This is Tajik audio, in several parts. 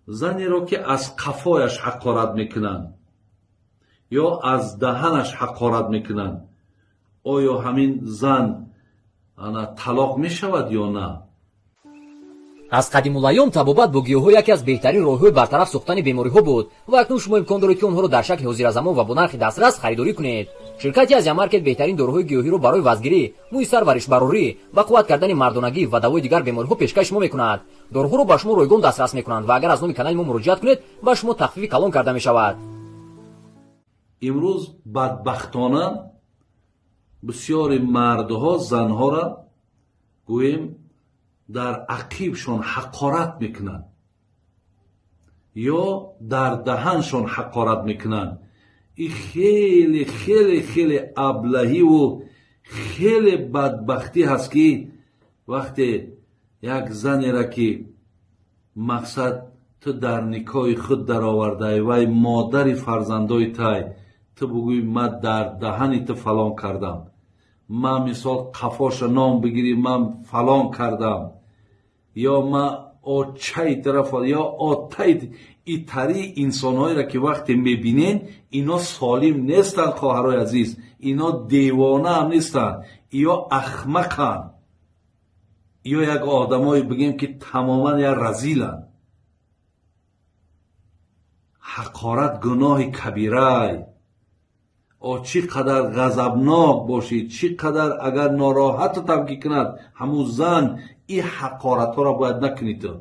Занеро, ки аз қафояш ҳақорат мекунанд ё аз даҳанаш ҳақорат мекунанд, оё ҳамин зан ана талоқ мешавад ё на? Аз қадимулайём табобат бо гиёҳҳо яке аз беҳтарин роҳҳои бартараф сохтани бемориҳо буд ва акнун шумо имкон доред, ки онҳоро дар шакли ҳозиразамон ва бо нархи дастрас харидорӣ кунед. Ширкати Азиямаркет беҳтарин доруҳои гиёҳиро барои вазнгирӣ, мӯи сар ва ришбарорӣ, ба қувват кардани мардонагӣ ва давои дигар бемориҳо пешкаши шумо мекунад. Доруҳоро ба шумо ройгон дастрас мекунанд ва агар аз номи канали мо муроҷиат кунед, ба шумо тахфифи калон карда мешавад. Имрӯз бадбахтона бисёри мардҳо занҳоро, гӯем, дар ақибшон ҳақорат мекунанд ё дар даҳаншон ҳақорат мекунанд. И хеле, хеле, хеле аблаҳиву хеле бадбахтӣ ҳаст, ки вақте як занеро, ки мақсад ту дар никоҳи худ даровардай, вай модари фарзандои тай, ту бугӯй: «Ман дар даҳани ту фалон кардам», ман мисол қафоша ном бигирӣ, ман фалон кардам, ё ман очаи тараф ё отаи итари инсонҳоеро, ки вақте мебинен, ино солим нестанд. Хоҳарои азиз, ино девонаам нестанд, ё ахмақанд, ё як одамое, бигем, ки тамоман як разиланд. Ҳақорат гуноҳи кабирай. О, чӣ қадар ғазабнок бошӣ, чӣ қадар агар нороҳату табкӣ кунад ҳамун зан, ин ҳақоратҳоро бояд накунӣ. Ту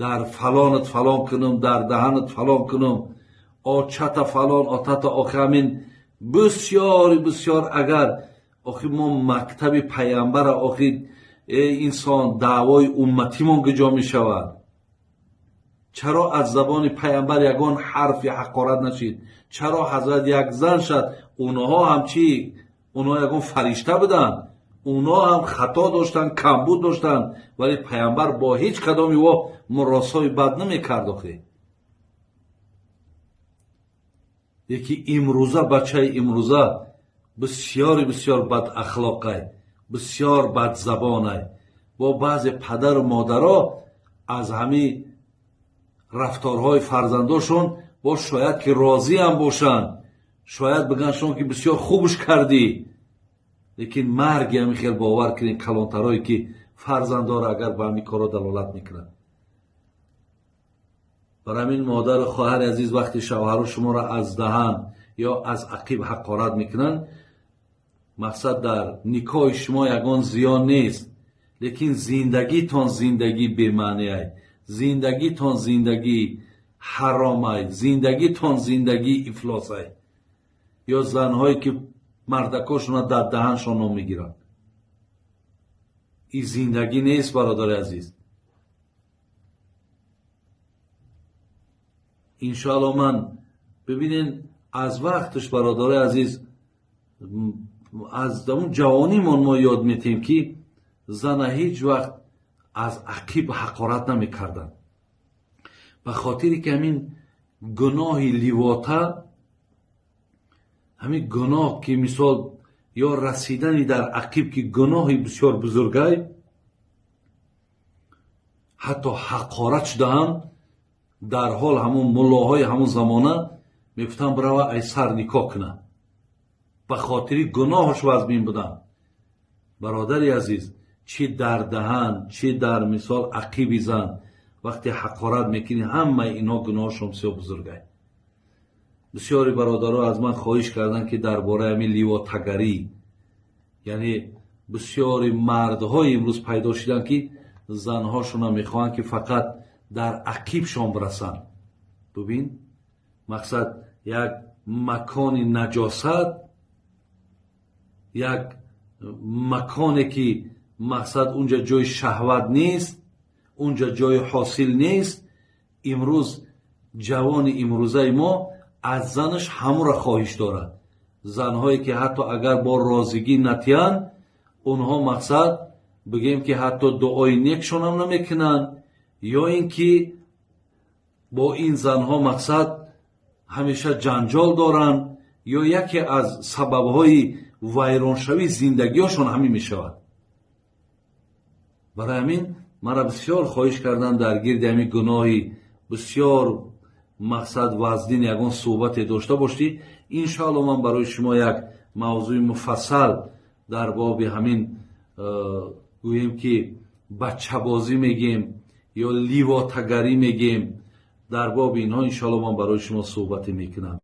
дар фалонат фалон кунам, дар даҳанат фалон кунам, очата фалон, отата. Охи, ҳамин бисёри бисёр агар, охи, мо мактаби пайғамбара, охи, э инсон, даъвои умматимон куҷо мешавад? Чаро аз забони пайғамбар ягон ҳарфи ҳақорат нашид? Чаро ҳазрат як зан шад? Онҳо ҳам чӣ, онҳо ягон фаришта буданд? Онҳо ҳам хато доштанд, камбуд доштанд, вале пайғамбар бо ҳеҷ кадоми во муросои бад намекард. Охи, яки имрӯза, бачаи имрӯза бисёри бисёр бадахлоқай, бисёр бадзабонай. Бо баъзе падару модаро аз ҳамин рафторҳои фарзандошон бо шояд ки розиам бошанд, шояд бигӯянд, ки бисёр хубш кардӣ, лекин марги ҳамин хел, бовар кунед, калонтарое ки фарзандоро агар ба ҳамин корро далолат мекунанд. Бар ҳамин, модару хоҳари азиз, вақте шавҳаро шуморо аз даҳан ё аз ақиб ҳақорат мекунанд, мақсад дар никоҳи шумо ягон зиён нест, лекин зиндагитон зиндагӣ бемаъниай, зиндагитон зиндагӣ ҳаромай, зиндагитон зиндагии ифлосай. Ё занҳое ки мардакошона дар даҳаншон ном мегиранд, ин зиндагӣ нест, бародари азиз. Иншоалло, ман бибинен, аз вақташ, бародари азиз, аз он ҷавонимон мо ёд метиҳем, ки зана ҳеҷ вақт аз ақиб ҳақорат намекарданд, ба хотире ки ҳамин гуноҳи ливота, ҳамин гуноҳ, ки мисол ё расидани дар ақиб, ки гуноҳи бисёр бузургай, ҳатто ҳақорат шудаам, дар ҳол ҳамун муллоҳои ҳамун замона мегуфтанд: «Бирава, ай сар никоҳ куна», ба хотири гуноҳаш вазмин буданд. Бародари азиз, чӣ дар даҳан, чӣ дар мисол ақиби зан вақте ҳақорат мекунӣ, ҳамаи инҳо гуноҳашон бисёр бузургай. Бисёри бародаро аз ман хоҳиш карданд, ки дар бораи ҳамин ливотагарӣ, яъне бисёри мардҳои имрӯз пайдо шуданд, ки занҳошона мехоҳанд, ки фақат дар ақибшон бирасанд. Бубин, мақсад як макони наҷосат, як маконе ки мақсад унҷа ҷои шаҳват нест, унҷа ҷои ҳосил нест. Имрӯз ҷавони имрӯзаи мо аз занаш ҳамура хоҳиш дорад. Занҳое ки ҳатто агар бо розигӣ натиҳанд, онҳо, мақсад, бигем, ки ҳатто дуои некшонам намекунанд, ё ин ки бо ин занҳо, мақсад, ҳамеша ҷанҷол доранд, ё яке аз сабабҳои вайроншавии зиндагиҳошон ҳамин мешавад. Барои ҳамин мара бисёр хоҳиш кардам дар гирди ҳамин гуноҳи Бисёр мақсад вазнин ягон суҳбате дошта бошӣ, иншоалло, ман барои шумо як мавзӯи муфассал дар боби ҳамин, гӯем ки бачабозӣ мегем ё ливотагарӣ мегем, дар боби инҳо иншоалло ман барои шумо суҳбате мекунам.